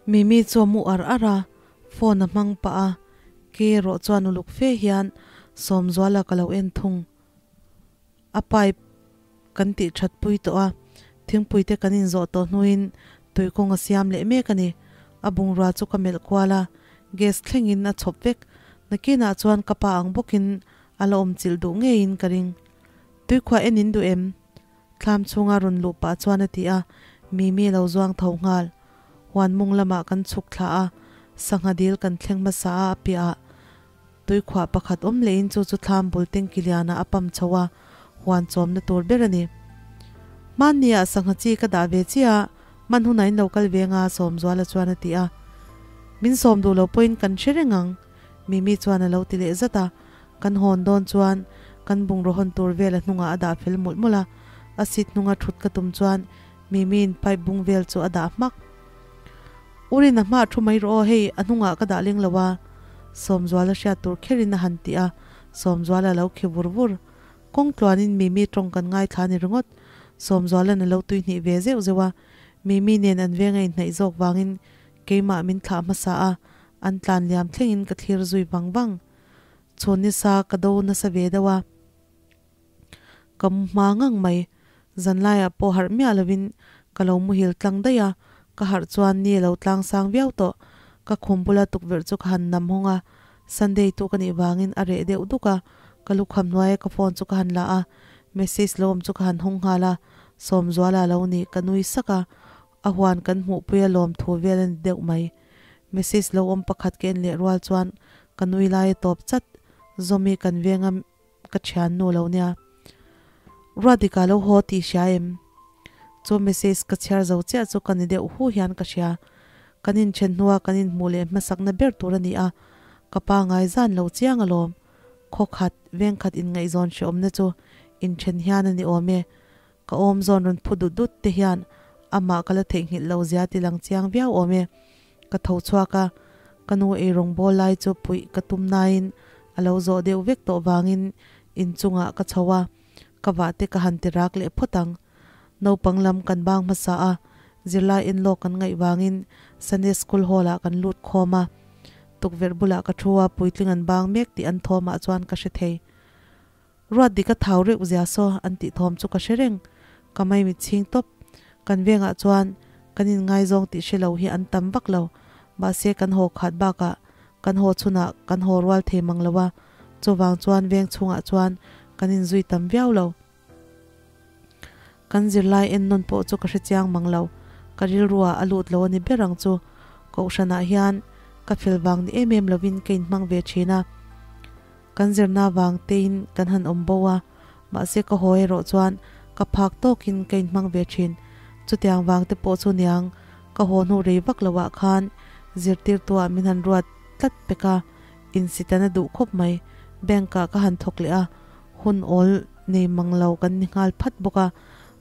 Mimi chu a mu ar ar a, phone a hmang pah a, ke erawh chuan uluk fe hian Sawmzuala ka lo en thung. A pipe kan tih that pui tawh a, thingpui te kan inzawh tawh hnuin tui kawng a siam leh mek a ni. A bungrua chu ka melh kual a, gas thlengin a chhawp vek. Nakinah chuan ka pa ang bawkin a la awm chilh duh ngeiin ka ring. Tuikhuah en in duh em? Thlam chhunga rawn luh pah chuan a ti a, Mimi lo zuang tho nghal. Huan mung lamah kan chhuk thla a, sangha dil kan thleng hmasa a a piahah tuikhuah pakhat awm lehin chu chu thlam bul tengki lianah a pam chho a, huan chawmna tur ber a ni. Hmanniah sangha chi ka dah ve chiah a, hman hunah in lo kal ve anga Sawmzuala chuan a ti a. Min sawm duh lo pawhin kan hre reng ang, Mimi chuan a lo ti leh zat a. Kan hawn dawn chuan kan bungraw hawn tur vel a hnungah a dah fel mawlh mawlh a, a seat hnunga thut ka tum chuan Mimiin pipe bung vel chu a dah hmak. Urin a hmah thu mai rawh aw, hei a hnungah ka dah leng lo a, Sawmzuala hriat tur kherin a han ti a, Sawmzuala a lo khi vur vur. Kawng tluanin Mimi tawng kan ngaithla a ni ringawt. Sawmzualan a lo tuihnih ve zeuh zeuh a, Mimi nen an veng a inhnaih zawk vangin keimah min thlah hmasa a, an tlan liam thlengin ka thlir zui vang vang. Chhun nisa ka do nasa ve deuh a, ka mu hma ngang mai. Zanlaiah pawh harh miah lovin ka lo muhil tlang daih a, ka harh chuan ni a lo tlang sang viau tawh. Ka khum bula tukverh chu ka han nam hawng a, Sunday tu ka nih vangin a reh deuh duk a, ka lukham hnuaia ka phone chu ka han la a, message lo awm chu ka han hawng nghal a, Sawmzuala lo ni, ka nui sak a, a huan kan hmuhpui a lawmthu vel a ni deuh mai. Message lo awm pakhat ka en leh rual chuan ka nui lai a tawp chat, Zawmi kan venga ka thian nu lo nia. Ruatdika lo haw tih hria em? Chu message ka chhiar zo chiah chu ka ni deuh hu hian ka hria. Kan inthen hnua kan inhmuh leh hmasakna ber tur a ni a, ka pa ngai zan lo chiang alawm. Khaw khat, veng khat inngaihzawn hreawmna chu inthen hian a ni awm e. Ka awm zawn rawn phu dut dut te hian amah ka la theihnghilh lo zia ti lang chiang viau awm e. Ka tho chhuak a, ka nu eirawng bawl lai chu puih ka tum nain a lo zawh deuh vek tawh vangin inchungah ka chho a, ka vah te ka han ti rak leh phawt ang. Naupang lam kan bang hmasa a, zirlai enlawk kan ngaih vangin Sunday School Hall ah kan lut khawm a. Tukverh bulah ka thu a, puitling an bang mek tih an thawmah chuan ka hre thei. Ruat dik a thau reuh zia saw an tih thawm chu ka hre reng. Ka maimit chhing tawp. Kan vengah chuan kan inngaizawng tih hre lo hi an tam vak lo. Mahse kan haw khat bakah kan haw chhunah kan haw rual thei mang lo a, chuvang chuan veng chhungah chuan kan inzui tam viau lo. Kan zirlai en nawn pawh chu ka hre chiang mang lo. Ka rilruah a lut lo a ni ber ang chu. Kohhranah hian ka fel vang ni em em lovin ka inhmang ve thin a. Kan zirna vang tein kan han awm bo a, mahse ka haw erawh chuan ka phak tawkin ka inhmang ve thin. Chutiang vang te pawh chu niang ka haw hnu rei vak loah khan zirtirtuah min han ruat tlat pek a, insitana duh khawp mai. Bank ah ka han thawk leh a, hun awl nei mang lo kan ni nghal phat bawk a,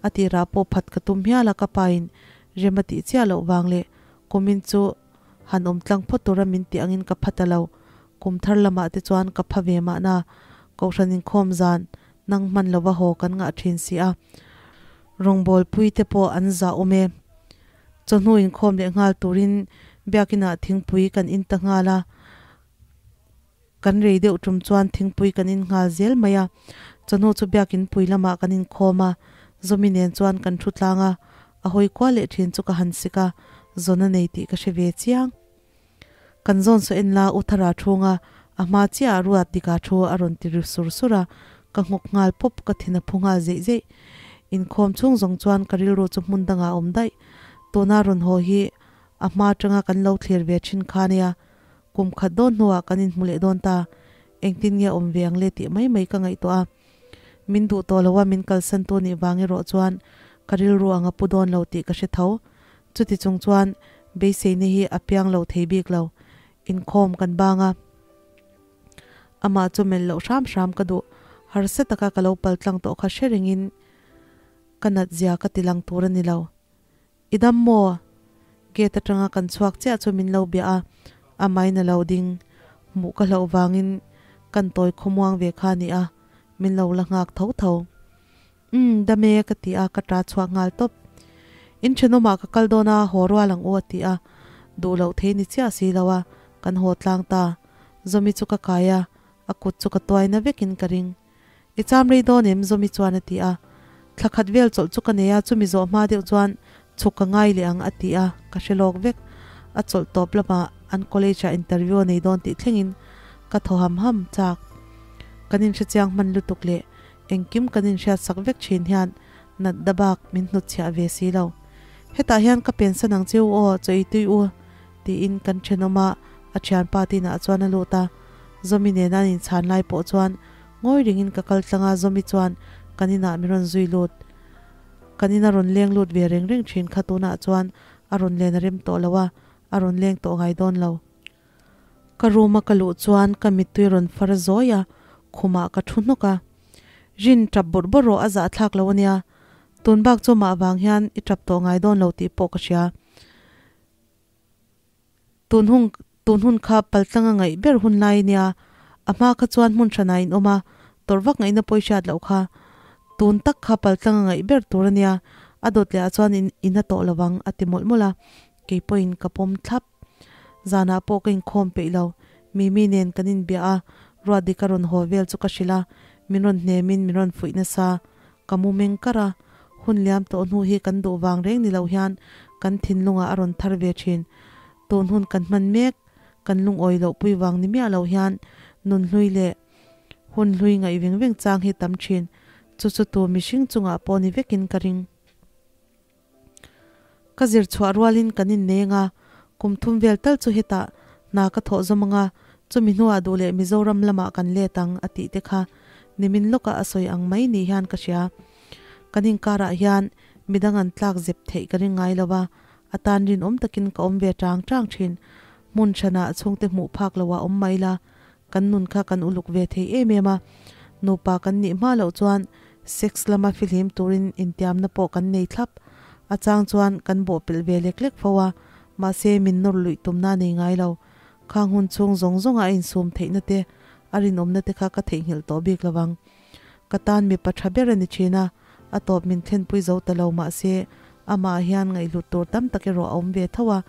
a tirah pawh phat ka tum hial a ka pain rem a tih chiah loh vang leh kumin chu han awm tlang phawt tura min tih angin ka pha ta lo. Kum thar lamah te chuan ka pha ve mahna, Kohhran inkhawm zan nang hman lova haw kan ngah thin si a. Rawngbawlpui te pawh an zah awm e. Chawhnu inkhawm leh nghal turin biakinah thingpui kan in ta nghal a. Kan rei deuh tum chuan thingpui kan in nghal zel mai a. Chawhnu chu biakin pui lamah kan inkhawm a, Zawmi nen chuan kan thu tlang a, a hawi kual leh thin chu ka han sik a, zawn a nei tih ka hre ve chiang. Kan zawn saw en la U Thara thunga a hma chiah ah ruat dika thu a rawn ti ri sur sur a, ka nghawk nghal pawp ka thin a phu nghal zeih zeih. Inkhawm chhung zawng chuan ka rilru chu hmun dangah a awm daih. Tuna rawn haw hi a hma atanga kan lo thlir ve thin kha nia. Kum khat dawn hnuah kan inhmu leh dawn ta. Engtin nge awm ve ang le tih mai mai ka ngaihtuah a. Min duh tawh lo a min kalsan tu nih vang erawh chuan ka rilru ang a pu dawn lo tih ka hre tho. Chuti chung chuan beiseina hi a piang lo thei bik lo. Inkhawm kan bang a. Amah chu melh loh hram hram ka duh. Harsa taka ka lo pal tlang tawh kha hre rengin ka nat zia ka ti lang tur a ni lo. I dam maw? Gate atanga kan chhuak chiah chu min lo bia a, a main a lo ding. Hmuh ka hlauh vangin kan tawi khawmuang ve kha a ni a, min lo la nghak tho tho. Umm, dam e ka ti a, ka ta chhuak nghal tawp. In thenawmah ka kal dawn a, haw rual ang u a ti a. Duh loh thei ni chiah si lo a, kan haw tlang ta. Zawmi chu ka kai a, a kut chu ka tuai na vekin ka ring. I cham rei dawn em? Zawmi chuan a ti a. Thla khat vel chawlh chu ka nei a, chumi zawh hma deuh chuan chhuk ka ngai leh ang a ti a, ka hre lawk vek. A chawlh tawp lamah an college ah interview a nei dawn tih thlengin ka thaw ham ham chak. Kan inhrechiang hman lutuk leh engkim kan inhriatsak vek thin hian nat da bak min hnutchhiah ve si lo. Hetah hian ka pensan ang cheu aw, chaw i tui u, tiin kan thenawm a, a thianpa tinah chuan a lut a. Zawmi nena an inchhan lai pawh chuan ngawi ringin ka kal tlang a, Zawmi chuan kan inah min rawn zui lut. Kan ina rawn leng lut ve reng reng thin kha tunah chuan a rawn len a rem tawh lo a, a rawn leng tawh ngai dawn lo. Ka room a ka luh chuan ka mittui rawn far zawi a, khumah ka thu hnawk a. Rin tap bawrh bawrh rawh a zahthlak lo ania, tun bak chu mah vang hian i tap tawh ngai dawn lo tih pawh ka hria. Tun hun tun hun kha paltlang a ngaih ber hun lai ania, a hma kha chuan hmun hranah in awm a, tawrh vak ngaihna pawh i hriat loh kha. Tun tak kha paltlang a ngaih ber tur ania, a dawt leh ah chuan in in a tawh lovang a ti mawlh mawlh a, kei pawhin ka pawm thlap. Zanah pawh ka inkhawm peih lo. Mimi nen kan inbiah a, Ruatdika rawn haw vel chu ka hrilh a, min rawn hnemin min rawn fuih nasa. Ka mu meng kar a, hun liam tawh hnu hi kan duh vang reng ni lo hian kan thinlungah a rawn thar ve thin. Tun hun kan hman mek, kan lungawi loh pui vang ni miah lo hian nun hlui leh hun hlui ngaih veng veng chang hi tam thin. Chu chu tu mihring chungah pawh ni vekin ka ring. Ka zir chhuah rualin kan inneng a, kum thum vel tal chu hetah hna ka thawh zawm anga, chumi hnuah duh leh Mizoram lamah kan let ang a tih te kha nimin lawkah a sawi ang mai ni hian ka hria. Kan inkarah hian midang an tlak zep theih ka ring ngai lo a, a tan rinawm takin ka awm ve tang tang thin. Hmun hranah chhungte hmuh phak loah awm mai la, kan nun kha kan uluk ve thei em em a, nupa kan nih hma loh chuan sex lama fihlim turin intiamna pawh kan nei thlap. A chang chuan kan bawhpelh ve lek lek fo a, mahse min nawr luih tumna a nei ngai lo. Khang hun chhung zawng zawnga a insum theihna te, a rinawmna te kha ka theihnghilh tawh bik lo vang. Ka tan mipa tha ber a ni thin a, a tawp min thlenpui zo ta lo mahse amah hian ngaihhlut tur tam tak erawh a awm ve tho a,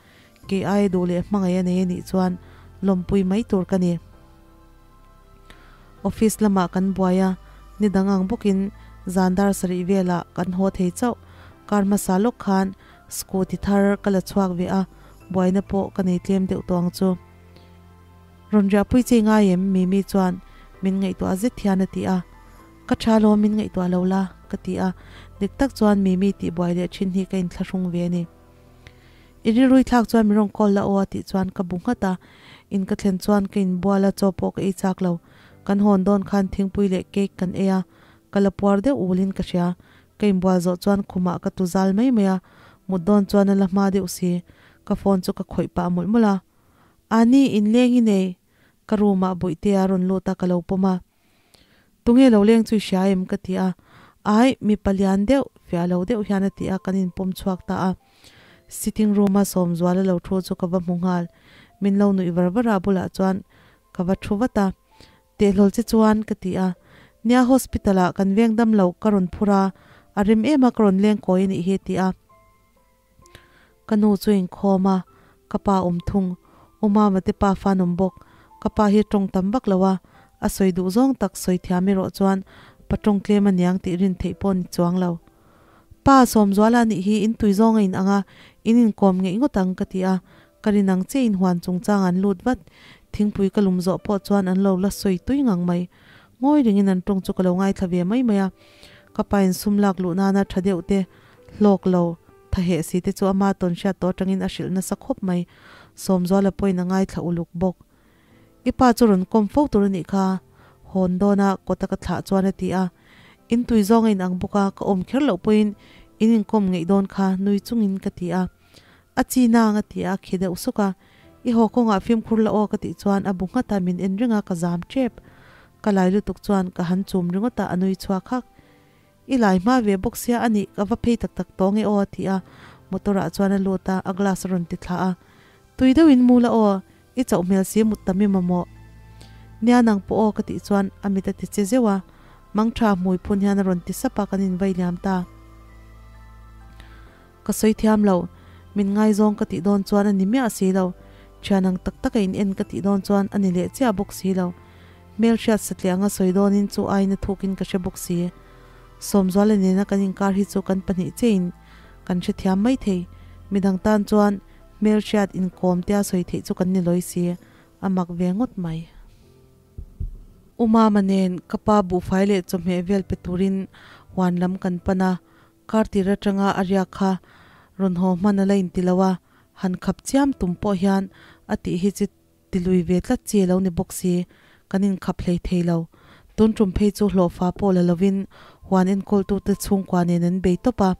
Kei aia duh leh hmangaih a nei a nih chuan lawmpui mai tur ka ni. Office lamah kan buai a, ni dang ang bawkin zan dar sarih velah kan haw thei chauh. Kar hmasa lawk khan scooty thar ka la chhuak ve a, buaina pawh ka nei tlem deuh tawh ang chu. Rawn riahpui che ngai em? Mimi chuan min ngaihtuah zet hian a ti a. Ka tha lo, min ngaihtuah lo la, ka ti a. Dik tak chuan Mimi tihbuai leh thin hi ka inthlahrung ve a ni. I rilrui thlak chuan min rawn call la aw a tih chuan ka bu nghat a, in ka thlen chuan ka inbual a, chaw pawh ka ei chak lo. Kan hawn dawn khan thingpui leh cake kan ei a, ka la puar deuh ulin ka hria. Ka inbual zawh chuan khumah ka tu zal mai mai a, mut dawn chuan a la hma deuh si. Ka phone chu ka khawih pah mawlh mawlh a. Ani, inleng i nei? Ka room ah Bawihtea a rawn lut a, ka lo pawm a. Tunge lo leng chu i hria em? ka ti a. Ai, mipa lian deuh, fiah lo deuh hian a ti a, kan inpawm chhuak ta a. Sitting room a Sawmzuala lo thu chu ka va hmu nghal. Min lo nuih var var a, a bulah chuan ka va thu vat a. Tehlawl che chuan ka ti a. Nia hospital ah kan veng dam lo ka rawn phur a, a rem em a ka rawn leng kawi a nih hi a ti a. Ka nu chu inkhawm a, ka pa awm thung. U Mama te pa fan awm bawk. Ka pa hi tawng tam vak lo a, a sawi duh zawng tak sawi thiam erawh chuan pa tawng tlem a niang tih rin theih pawh a ni chuang lo. Pa, Sawmzuala nih hi in tui zawng a in ang a, in inkawm ngeih ngawt ang ka ti a, ka rin ang che in huan chungchang an lut vat. Thingpui ka lum zawh pawh chuan an lo la sawi tui ngang mai. Ngawi ringin an tawng chu ka lo ngaithla ve mai mai a. Ka pa in sum lak luh nana tha deuh te Hlawk lo, thaheh si te chu ama tawn hriat tawh atangin a hrilh nasa khawp mai. Sawmzuala pawhin a ngaithla uluk bawk. I pa chu rawn kawm fo tur a nih kha, hawn dawna kawta ka thlah chuan a ti a. In tui zawng a inang bawk a, ka awm kher loh pawhin in inkawm ngeih dawn kha, nui chungin ka ti a. A chi nang a ti a, a khi deuh suk a. I haw kawngah fimkhur la aw ka tih chuan a bu nghat a, min en reng a, ka zam tep. Ka lai lutuk chuan ka han chum ringawt a, a nui chhuak hak. I lai hma ve bawk sia a nih, ka va phei tak tak tawng e aw a ti a, motor ah chuan a lut a, a glass a rawn ti thla a. Tui deuh in mu la aw, i chauh hmel si mut tam i mamawh. Nia nang pawh aw ka tih chuan a mit a ti che zeuh a, mangtha hmui phun hian a rawn ti sap a, kan invai liam ta. Ka sawi thiam lo, Min ngaizawng ka tih dawn chuan a ni miah si lo, thian ang tak taka in en ka tih dawn chuan a ni leh chiah bawk si lo. Hmelhriat satliah anga sawi dawnin chu aina thukin ka hre bawk si. Sawmzuala nena kan inkar hi chu kan pahnih chiahin kan hrethiam mai thei. Midang tan chuan hmelhriat inkawm tia sawi theih chu kan ni lawi si, a mak ve ngawt mai. U Mama nen ka pa buhfai leh chawhmeh vel pe turin huan lam kan pan a, kar tir atanga a riak kha rawn haw hman a la inti lo a, han khap chiam tum pawh hian a tih hi chi ti lui ve tlat chi a lo ni bawk si, kan inkhap hlei thei lo. Tun tum phei chu hlawhfa pawh la lovin huan enkawltute chhungkua nen an bei tawp a,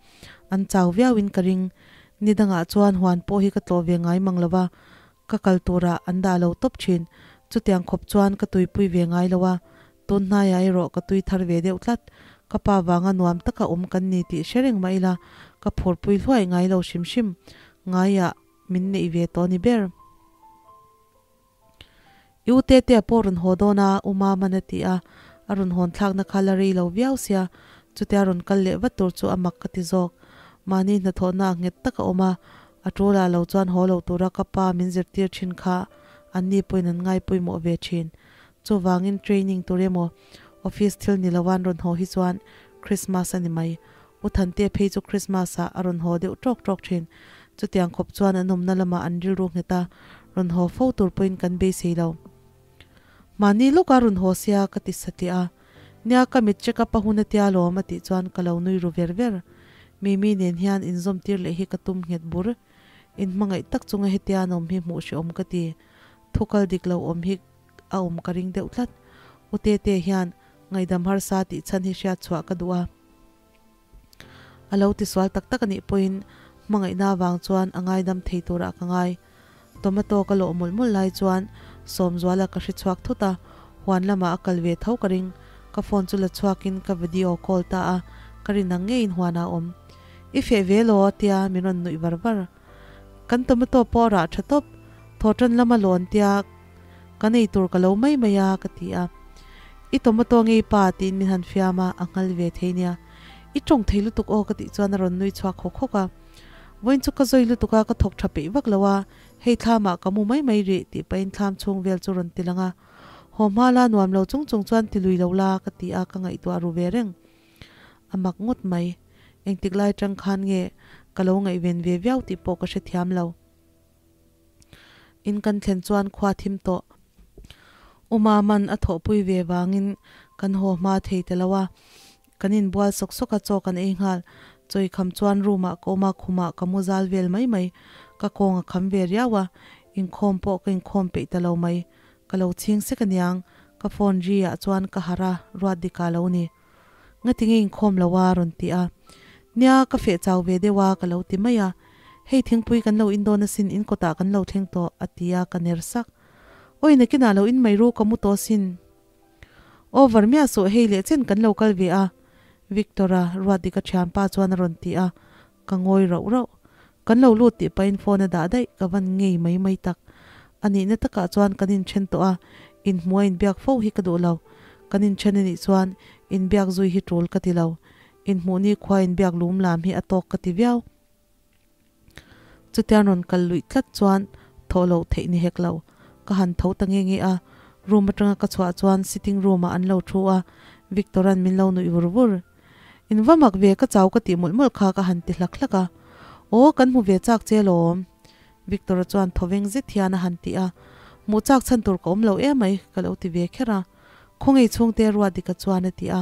an chau viauin ka ring. Ni dangah chuan huan pawh hi ka tlawh ve ngai mang lo va, ka kal turah an dah lo tawp thin. Chutiang khawp chuan ka tuipui ve ngai lo a, tun hnaiah erawh ka tui thar ve deuh tlat. Ka pa vanga nuam taka awm kan ni tih hre reng mah ila, ka phurpui hluai ngai lo hrim hrim. Ngaiah min neih ve tawh ni ber. I u Tetea pawh rawn haw dawn a, U Maman a ti a, a rawn hawn thlakna kha la rei lo viau sia, chutia rawn kal leh vat tur chu a mak ka ti zawk. Mahni hnathawhna ah nghet tak a awm a, a tul ah lo chuan haw lo tura ka pa min zirtir thin kha an ni pawhin an ngai pawimawh ve thin. Chuvangin training tur emaw office thil ni loan rawn haw hi chuan Christmas a ni mai. U Thante phei chu Christmas ah a rawn haw deuh tawk tawk thin. Chutiang khawp chuan an awmna lamah an rilru nghet a, rawn haw fo tur pawhin kan beisei lo. Mahni lawka rawn haw sia ka ti satliah a, Nia ka mit check up a hun a tia lawm a tih chuan ka lo nui ru ver ver. Mimi nen hian inzawm tir leh hi ka tum nghet bur. In hmangaih tak chunga hetia an awm hi hmuh hrehawm ka ti. Thu kal dik lo awm hi a awm ka ring deuh tlat. U Tete hian ngaihdam harsa tih chhan hi hriat chhuah ka duh a. A lo tisual tak tak a nih pawhin hmangaihna avang chuan a ngaidam thei turah ka ngai. Tomato ka lawh mawlh mawlh lai chuan Sawmzuala ka hre chhuak thut a, huan lamah a kal ve tho ka ring. Ka phone chu la chhuakin ka video call ta a, ka rin ang ngeiin huanah a awm. I feh ve law? tia min rawn nuih var var. Kan tomato pawh a rah tha tawp, thawhtan lama lawn tia Ka nei tur ka lo mai mai a, ka ti a. I tomato ngei pa, tiin min han fiam a, a nghal ve thei nia. I tawng thei lutuk aw, ka tih chuan a rawn nui chhuak hawk hawk a. Vawiin chu ka zawi lutuk a, ka thawk tha peih vak lo a, hei thlamah ka mu mai mai rih, tih pahin thlam chhung vel chu rawn ti lang a. Haw hma la nuam lo chung chung chuan ti lui lo la, ka ti a, ka ngaihtuah ru ve reng. A mak ngawt mai. Engtik lai tang khan nge ka lo ngaihven ve viau tih pawh ka hrethiam lo. In kan thlen chuan khua thim tawh. U Maman a thawhpui ve vangin kan haw hma thei ta lo a, kan inbual sawk sawk a chaw kan ei nghal. Chawi kham chuan room ah ka awm a, khumah ka mu zal vel mai mai. Ka kawng a kham ve riau a, inkhawm pawh ka inkhawm peih ta lo mai. Ka lo chhing sek aniang, ka phone ri ah chuan ka harh a, ruat dik ah lo ni. Ngatinge inkhawm lo a? rawn ti a. Nia, ka feh chau ve deuh a, ka lo ti mai a. Hei thingpui kan lo in dawn asin, in kawtah kan lo thleng tawh, a ti a, ka ner sak. Awi nakinah lo in mai ru, ka mu tawh asin. Over miah suh, hei leh chen kan lo kal ve a, Victor-a, Ruatdika thianpa chuan a rawn ti a, ka ngawi rauh rauh. Kan lo lut tih pahin phone a dah daih, ka van ngei mai mai tak. A nihna takah chuan kan inthen tawh a, inhmuh a inbiak fo hi ka duh lo. Kan inthen a nih chuan inbiak zui hi tul ka ti lo. Inhmuh ni khua inbiak lum lam hi a tawk ka ti viau. Chutiang rawn kal luih tlat chuan thawh loh theih ni hek lo. Ka han tho ta nge nge a, room atanga ka chhuah chuan sitting room ah an lo thu a, Victor-a'n min lo nuih vur vur. In va mak ve ka chau ka tih mawlh mawlh kha ka han ti hlak hlak a. Aw kan hmu ve chak che lawm. Victor-a chuan thawveng zet hian a han ti a. Hmuh chak chhan tur ka awm lo emai ka lo ti ve kher a. Khawngei chhungte Ruatdika chuan a ti a.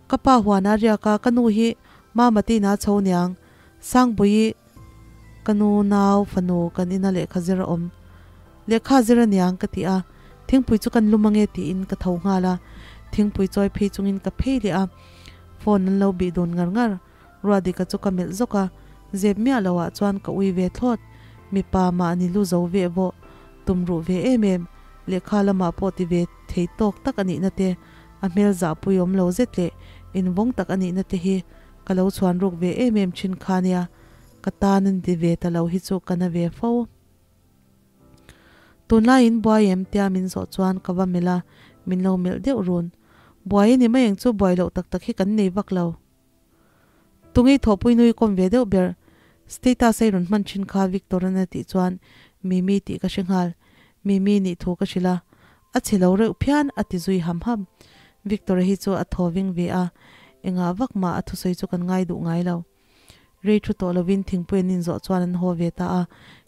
Ka pa huan a riak a, ka nu hi Mama te inah a chho niang. Sangpuii ka nu nau fanu kan ina lehkha zir a awm. Lehkha zir a niang ka ti a, thingpui chu kan lum ange tiin ka tho nghal a, thingpui chawi phei chungin ka phei leh a, phone an lo bih dun ngar ngar. Ruadika chu ka melh zawk a, zep miah lo ah chuan ka ui ve thlawt. Mipa mahni lu zo veh vawh, tum ruh ve em em, lehkha lamah pawh ti ve thei tawk tak a nihna te, a hmel zahpui awm lo zet leh invawng tak a nihna te hi ka lo chhuan ruk ve em em thin kha nia, ka tan an ti ve ta lo hi chu ka na ve fo. Tunlaiin buai em tia min zawh chuan ka va melh a, min lo melh deuh run. Buai a ni mai ang chu buai loh tak tak hi kan nei vak lo. Tungei thawhpui nui kawm ve deuh ber. Status a i rawn hman thin kha Victor-a'n a tih chuan Mimi tih ka hre nghal. Mimi nih thu ka hrilh a, a chhe lo reuh phian a ti zui ham ham. Victor-a hi chu a thaw ving ve a, engah vak mah a thusawi chu kan ngai duh ngai lo. Rei thu tawh lovin thingpui an inzawh chuan an haw ve ta a,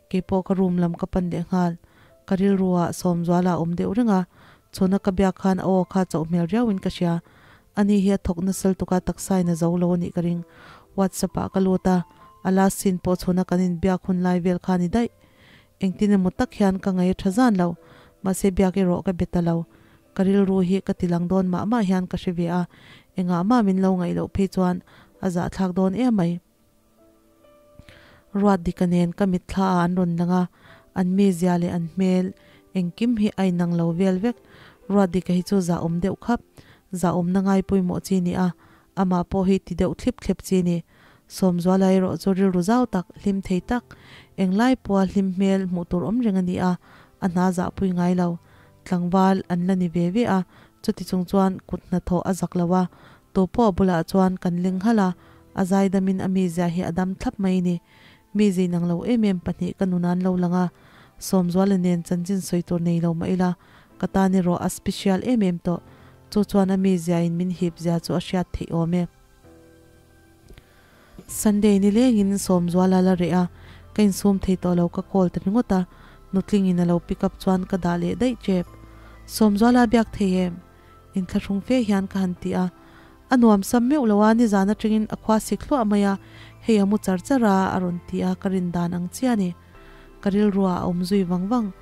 keipawh ka room lam ka pan leh nghal. Ka rilruah Sawmzuala a awm deuh reng a, chhuna ka biak khan a aw kha chauh hmel riauin ka hria. Ani hi a thawk nasal tuka taksain a zo lo a nih ka ring. WhatsApp ah ka lut a, a last scene pawh chhuna kan inbiak hun lai vel kha a ni daih. Engtin emaw tak hian ka ngaih a tha zan lo, mahse biak erawh ka be ta lo. Ka rilru hi ka ti lang dawn mah mah hian ka hre ve a, engah mah min lo ngaih loh phei chuan a zahthlak dawn em mai. Ruat dika nen ka mitthla ah an rawn lang a, an mizia leh an hmel engkim hi a inang lo vel vek. Ruat dika hi chu zahawm deuh khap, zahawmna ngai pawimawh chi ni a, amah pawh hi ti deuh thlip thlep chi ni. Sawmzuala erawh chu rilru zau tak, hlim thei tak, englai pawha hlim hmel hmuh tur awm reng a ni a, a hna zahpui ngai lo. Tlangval an la ni ve ve a, chuti chung chuan kut hnathawh a zak lo a, tu pawh a bulah chuan kan ling nghalh a, a zaidamin a mizia hi a dam thlap mai ni. Mi zin ang lo em em pahnih ka nun an lo lang a, Sawmzuala nen chanchin sawi tur nei lo mah ila, ka tan erawh a special em em tawh, chu chuan a mizia in min hip zia chu a hriat theih awm e. Sunday ni lengin Sawmzuala la reh a, ka insum thei tawh lo ka call ta ringawt a, nutlingin a lo pick up chuan ka dah leh daih tep. Sawmzuala a biak thei em? Inthlahrung fe hian ka han ti a, a nuam sam meuh lo a, nizan atangin a khua sik hluah mai a, hei a mu char char a a rawn ti a, ka rin dan ang chiah a ni. Ka rilruah a awm zui vang vang.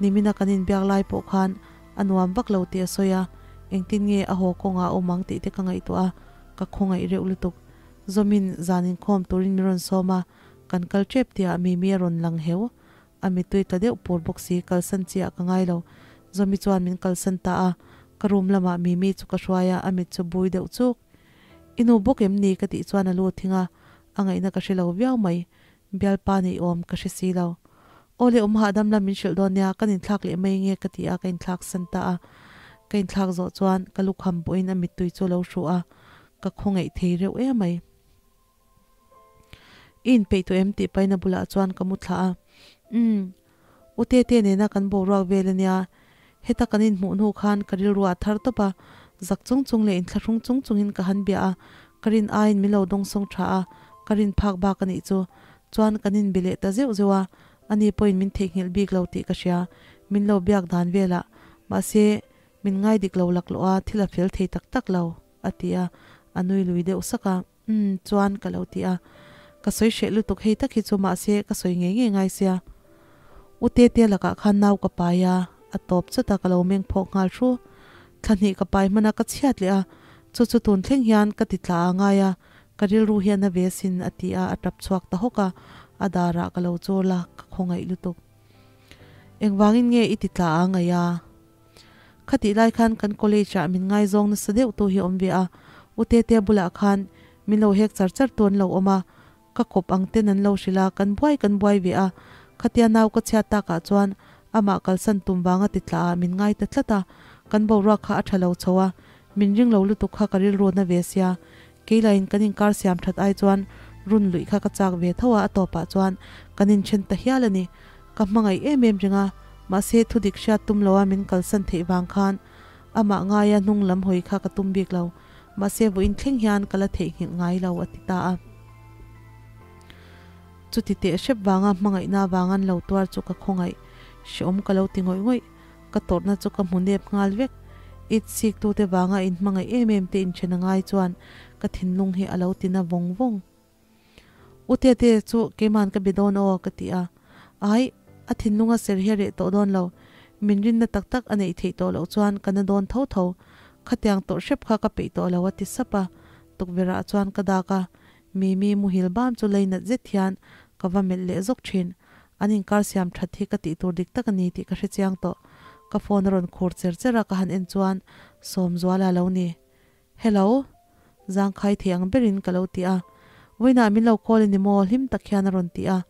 Nimina kan inbiak lai pawh khan a nuam vak lo tih a sawi a, engtin nge a haw kawngah a awm ang tih te ka ngaihtuah a, ka khawngaih reuh lutuk. Zawmin zan inkhawm turin min rawn sawm a, kan kal tep tihah Mimi a rawn lang heu. A mittui tla deuh pur bawk si, kalsan chiah ka ngai lo. Zawmi chuan min kalsan ta a, ka room lamah Mimi chu ka hruai a, a mit chu bui deuh chuk. I nu bawk em ni? ka tih chuan a lu thing a, a ngaihna ka hre lo viau mai. Bialpa neih awm ka hre si lo. Aw le awm hahdam la min hrilh dawn nia, kan inthlak leh mai nge ka ti a, ka inthlak san ta a. Ka inthlak zawh chuan ka lukham pawhin a mittui chu a lo hruh a, ka khawngaih thei reuh em mai. I inpeih tawh em tih pahin a bulah chuan ka mu thlah a. Umm, U Tete nena kan boruak vel ania, heta kan inhmuh hnu khan ka rilru a thar tawp a, zak chung chung leh inthlahrung chung chungin ka han bia a, ka rin aiin min lo dawngsawng tha a, ka rin phak bak a nih chu. Chuan kan inbe leh ta zeuh zeuh a, ani pawhin min theihnghilh bik lo tih ka hria, min lo biak dan velah. Mahse, min ngai dik lo laklawh a, thil a fel thei tak tak lo, a ti a, a nui lui deuh sak a. Umm, chuan ka lo ti a. Ka sawi hreh lutuk hei tak hi chu mahse ka sawi ngei ngei ngai sia. U Tete lakah khan nau ka pai a, a tawp chawt a ka lo meng phawk nghal hru. Thla hnih ka pai hman a ka chhiat leh a, chu chu tun thleng hian ka ti tla a ngai a, ka rilru hian a ve sin a ti a, a tap chhuak ta hawk a, a darah ka lo chawl a, ka khawngaih lutuk. Engvangin nge i ti tla a ngaih a? Khatih lai khan kan college ah min ngaizawng nasa deuh tu hi awm ve a, U Tete bulah khan min lo hek char char tu an lo awm a, ka kawp ang ten an lo hrilh a, kan buai kan buai ve a, khatia nau ka chhiat takah chuan amah kalsan tum vanga ti tla ah min ngai ta tlat a, kan boruak kha a tha lo chho a, min ring lo lutuk kha ka rilru na ve sia, keilain kan inkar siam that ai chuan run luih kha ka chak ve tho a, a tawpah chuan kan inthen ta hial a ni. Ka hmangaih em em reng a, mahse thudik hriat tum loa min kalsan theih vang khan amah ngaia hnung lam hawi kha ka tum bik lo, mahse vawiin thleng hian ka la theihnghilh ngai lo a ti ta a. Chuti teh hrep vanga hmangaihna vangan lo tuar chu ka khawngaih, hreawm ka lo ti ngawih ngawih, ka tawrhna chu ka hmu nep nghal vek. It sik tute vanga inhmangaih em em te inthen a ngai chuan ka thinlung hi a lo tina vawng vawng. U Tete chu keiman ka be dawn aw ka ti a, ai a thinlunga ser hi a reh tawh dawn lo, min rinna tak tak a neih theih tawh loh chuan ka na dawn tho tho, khatiang tawrh hrep kha ka peih tawh lo a ti sap a, tukverh ah chuan ka dak a, Mimi muhil bam chu lei nat zet hian ka va melh leh zawk thin, an inkar siam that hi ka tih tur dik tak a ni tih ka hre chiang tawh, ka phone a rawn khur cher cher a ka han en chuan Sawmzuala lo ni. Hello. Zangkhai thei ang berin ka lo ti a. Vawiinah min lo call a ni maw? Hlim tak hian a rawn ti a.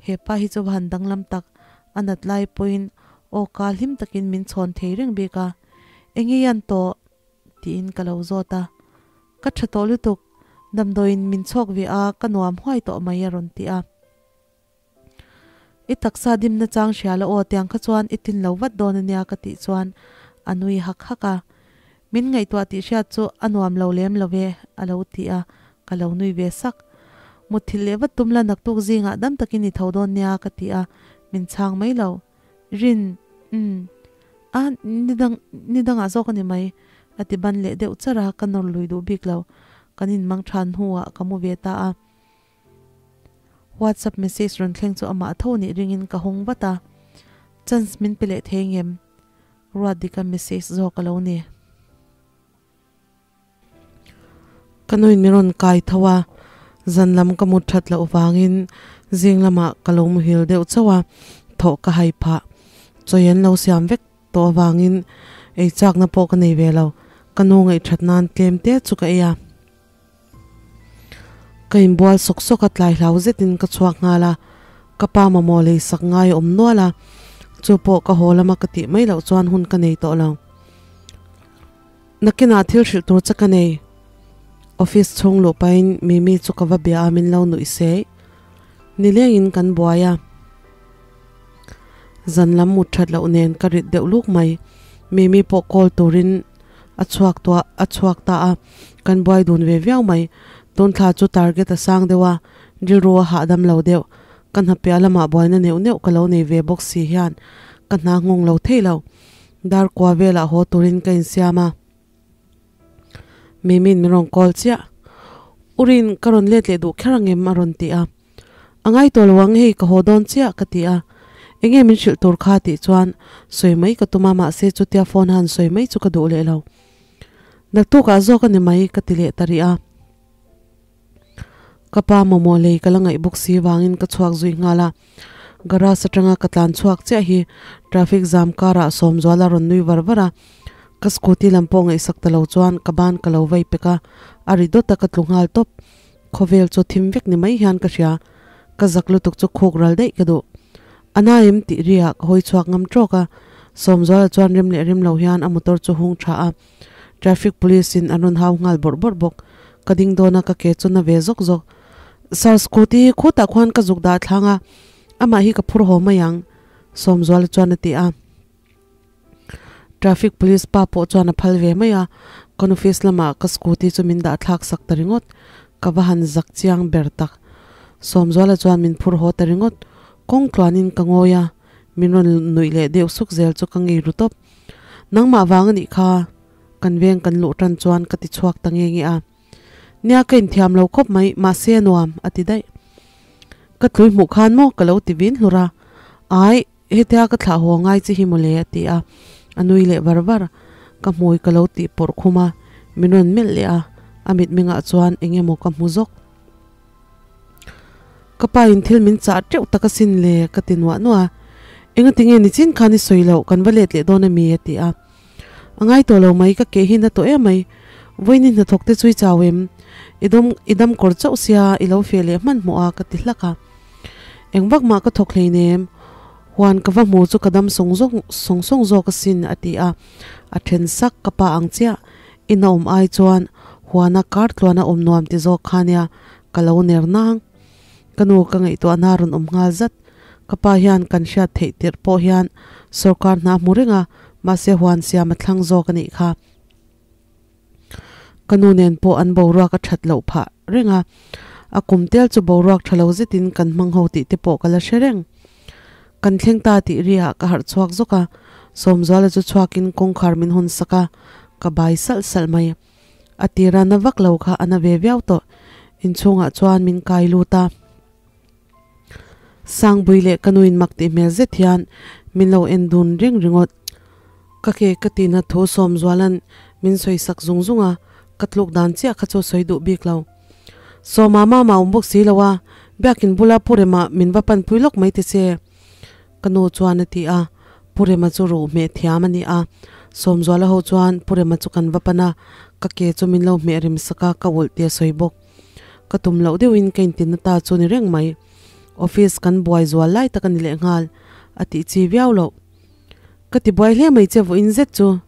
He pa hi chu va han danglam tak. A nat lai pawhin aw ka hlim takin min chhawn thei reng bik a. Enge i an tawh? tiin ka lo zawt a. Ka tha tawh lutuk. Damdawiin min chhawk ve a, ka nuam huai tawh mai a rawn ti a. I taksa dimna chang hria la aw tiang kha chuan i tin lo vat dawn ania ka tih chuan a nui hak hak a. Min ngaihtuah tih hriat chu a nuam lo lem lo ve a lo ti a, ka lo nui ve sak. Mutthilh leh vat tum la naktuk zingah dam takin i tho dawn nia ka ti a, min chhang mai lo. Rin, umm. A, ni dang, ni dangah zawk a ni mai a ti ban leh deuh char a, ka nawr lui duh bik lo. Kan inmang than hnuah ka mu ve ta a. WhatsApp message rawn thleng chu amah tho nih ringin ka hawng vat a, chance min pe leh thei ngem? Ruatdika message zawk a lo ni. Ka nuin min rawn kai tho a, zan lam ka mut that loh vangin zing lamah ka lo muhil deuh chauh a, thawh ka hai phah. Chawi an lo siam vek tawh avangin ei chakna pawh ka nei ve lo, ka nu ngaihthat nan tlem te chu ka ei a. Ka inbual sawk sawk a, tlai hlau zetin ka chhuak nghal a, ka pa mamawh lei sak ngai a awm nual a, chu pawh ka haw lama ka tih mai loh chuan hun ka nei tawh lo. Nakinah thil hrilh tur che ka nei. Office chhung luh pahin Mimi chu ka va bia a, min lo nuih sei. Nilengin kan buai a, zan lam mut that loh nen ka rit deuh luk mai. Mimi pawh call turin A chhuak tuah a chhuak ta a, kan buai dun ve viau mai. Tun thla chu target a sang deuh a, rilru a hahdam lo deuh. Ka hna piah lamah buaina neuh neuh ka lo nei ve bawk si hian ka hna nghawng lo thei lo. Dar kua velah haw turin ka insiam a. Mimi'n min rawn call chiah. U Rin, ka rawn let leh duh kher angem? a rawn ti a. A ngai tawh lo ang hei ka haw dawn chiah ka ti a, enge min hrilh tur kha tih chuan sawi mai ka tum a mahse chutia phone han sawi mai chu ka duh leh lo. Naktukah zawk a ni mai ka ti leh ta rih a. Ka pa mamawh lei ka la ngaih bawk si vangin ka chhuak zui nghal a, garage atanga ka tlan chhuak chiah hi traffic jam karah Sawmzuala rawn nui var var a, ka scooty lam pawh ngaihsak ta lo chuan ka ban ka lo vei pek a, a ri dawt a ka tlu nghal tawp. Khawvel chu thim vek ni mai hian ka hria, ka zak lutuk chu khuk ral daih ka duh. A naim tih riah ka hawi chhuak ngam tawk a, Sawmzuala chuan rem leh rem lo hian a motor chu hung tha a, traffic police in an rawn hau nghal bawrh bawrh bawk. Ka ding dawn a, ka ke chu na ve zawk zawk. Sir, scooty hi khutah khuan ka zuk dah thlang a, amah hi ka phur haw mai ang, Sawmzuala chuan a ti a. Traffic police pa pawh chuan a phal ve mai a, kan office lamah ka scooty chu min dah thlak sak ta ringawt, ka va han zak chiang ber tak. Sawmzuala chuan min phur haw ta ringawt, kawng tluanin ka ngawi a, min rawn nuih leh deuh suk zel chu ka ngei ru tawp. Nangmah vang a nih kha, kan veng kan luh tan chuan ka ti chhuak ta nge nge a. Nia ka inthiam lo khawp mai, mahse a nuam, a ti daih. Ka tlui hmuh khan maw ka lo ti vin hlur a, Ai, Hetia ka thlah haw ngai che hi mawle a ti a, a nui leh var var. Ka hmui ka lo tih pawrh khum a, min rawn melh leh a, a mitmengah chuan eng emaw ka hmu zawk. Ka pa in thil min chah teuh tak asin le ka ti nuah nuah a, Enga tinge nichin khan i sawi loh, kan va let leh dawn ami a ti a. A ngai tawh lo mai, ka keh hi na tawh em mai. Vawiin hnathawk te chu i chau em? I dawm i dam kawr chauh sia i lo feh leh hmanhmawh a ka ti hlak a. Eng vak mah ka thawk hleinem, huan ka va hmu chu ka dam sawng zawk sawng sawng zawk asin a ti a. A then sak ka pa ang chiah, in a awm ai chuan huana kar tluana awm nuam ti zawk kha nia ka lo ner nang. Ka nu ka ngaihtuahna rawn awm nghal zat. Ka pa hian kan hriat theih tirh pawh hian sorkar hna hmu reng a, mahse huan siam a thlang zawk a nih kha. Ka nu nen pawh an boruak a that loh phah reng a, a kum tel chu boruak tha lo zetin kan hmang ho tih te pawh ka la hre reng. Kan thleng ta tih riah ka harh chhuak zawk a, Sawmzuala chu chhuakin kawngkhar min hawn sak a, ka bai salh salh mai. A tira na vak lo kha a na ve viau tawh, inchhungah chuan min kai lut a. Sangbui leh ka nuin mak tih hmel zet hian min lo en dun reng ringawt. Ka ke ka tihna thu Sawmzuala'n min sawi sak zung zung a, ka tluk dan chiah kha chu sawi duh bik lo. Sawma mama awm bawk si lo a, biakin bula Pu Rema min va panpui lawk mai ti che. Ka nu chuan a ti a, Pu Rema chu ruh hmeh thiam a ni a. Sawmzuala ho chuan Pu Rema chu kan va pan a, ka ke chu min lo hmeh rem sak a, ka ulh tih a sawi bawk. Ka tum loh deuhin ka intinna ta chu ni reng mai. Office kan buai zual lai tak a ni lehnghal, a tih chi viau loh. Ka ti buai hle mai che vawiin zet chu.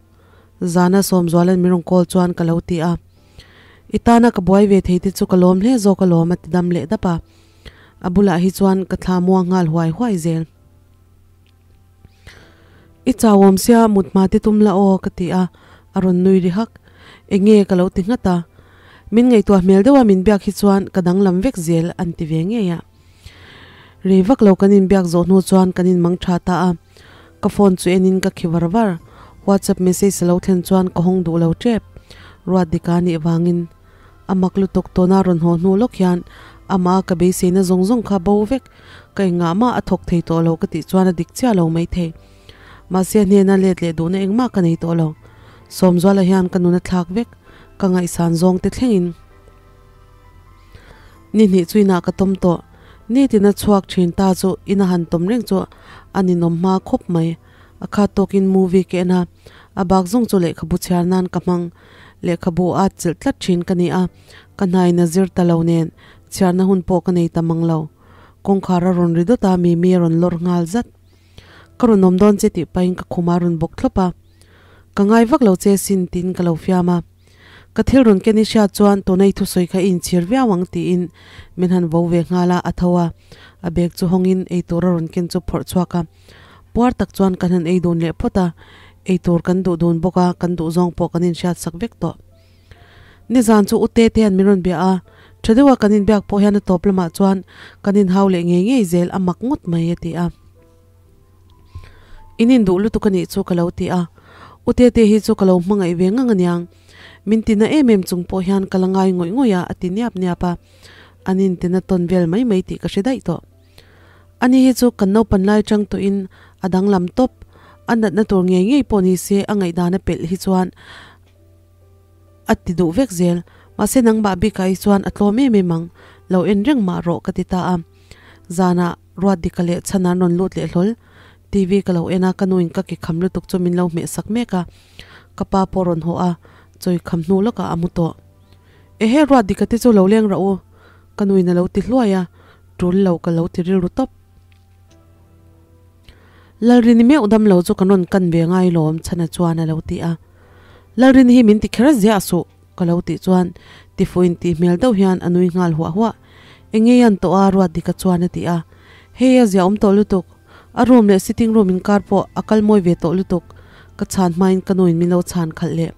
Zana Sawmzuala'n min rawn call chuan ka lo ti a. I tana ka buai ve thei te chu ka lawm hle zawk alawm a ti dam leh dap a. A bulah hi chuan ka thla muang nghal huai huai zel. I chauawm sia mut hma te tum la aw ka ti a, a rawn nui ri hak. Enge ka lo ti nghat a. Min ngaihtuah hmel deuha min biak hi chuan ka danglam vek zel an ti ve ngei a. Rei vak lo kan inbiak zawh hnu chuan kan inmang tha ta a. Ka phone chu enin ka khi var var. WhatsApp message a lo thlen chuan ka hawng duh lo tep. Ruat dika nih vangin a mak lutuk tawna rawn haw hnu lawk hian amah a ka beiseina zawng zawng kha bo vek. Ka engah mah a thawk thei tawh lo ka tih chuan a dik chiah lo maithei. Mahse a hnena let leh duhna engmah ka nei tawh lo. Sawmzuala hian ka nun a thlak vek. Ka ngaihsan zawng te thlengin. Ni hnih chu inah ka tawm tawh. Nitin a chhuak thin ta chu ina han tawm reng chu a ninawm hma khawp mai. A khat tawkin movie ka en a, a bak zawng chu lehkhabu chhiar nan ka hmang. Lehkhabu a chelh tlat thin ka ni a, ka hnain a zir ta lo nen chhiarna hun pawh ka nei ta mang lo. Kawngkhar a rawn ri dawt a, Mimi a rawn lawr nghal zat. Ka rawn awm dawn che tih pahin ka khum a rawn bawk thlawp a. Ka ngai vak lo che sin tiin ka lo fiam a. Ka thil rawn ken i hriat chuan tuna i thusawi kha i inchhir viau ang tiin min han vo ve nghal a, a tho a. A bag chu hawngin eitur a rawn ken chu phawrh chhuak a. Puar tak chuan kan han ei dun leh phawt a, eitur kan duh dun bawk a, kan duh zawng pawh kan inhriat sak vek tawh. Nizan chu u Tete hian min rawn bia a, tha deuha kan inbiak pawh hian a tawp lamah chuan kan inhau leh ngei ngei zel a mak ngawt mai a ti a. In induh lutuk a nih chu ka lo ti a, U Tete hi chu ka lo hmangaih ve ngang aniang, min tina em em chung pawh hian ka la ngai ngawih ngawih a a ti niap niap a, an intina tawn vel mai mai tih ka hre daih tawh. Ani hi chu kan naupan lai chang tawhin a danglam tawp, a natna tur ngei ngei pawh ni se a ngaihdan a pelh hi chuan a ti duh vek zel, mahse nangmah bikah hi chuan a tlawm em em ang, lo en reng mah rawh ka ti ta a. Zanah Ruatdika leh Chhana an rawn lut leh hlawl, TV ka lo en a, ka nuin ka ke kham lutuk chu min lo hmeh sak mek a, ka pa pawh rawn haw a, chawi kham hnu lawkah a mu tawh. Ehe Ruatdika te chu lo leng rah u, ka nuin a lo ti hluai a, tul lo ka lo ti rilru tawp. Lalrini meuh dam lo chu kan rawn kan ve ngai lawm Chhana chuan a lo ti a. Lalrini hi min ti kher ziah suh ka lo tih chuan tifuin tih hmel deuh hian a nui nghal huah huah. Engei an tawh a Ruatdika chuan a ti a. Hei a ziah awm tawh lutuk. A room leh sitting room inkar pawh a kal mawi ve tawh lutuk. Ka chhan hmain ka nuin min lo chhan khalh leh.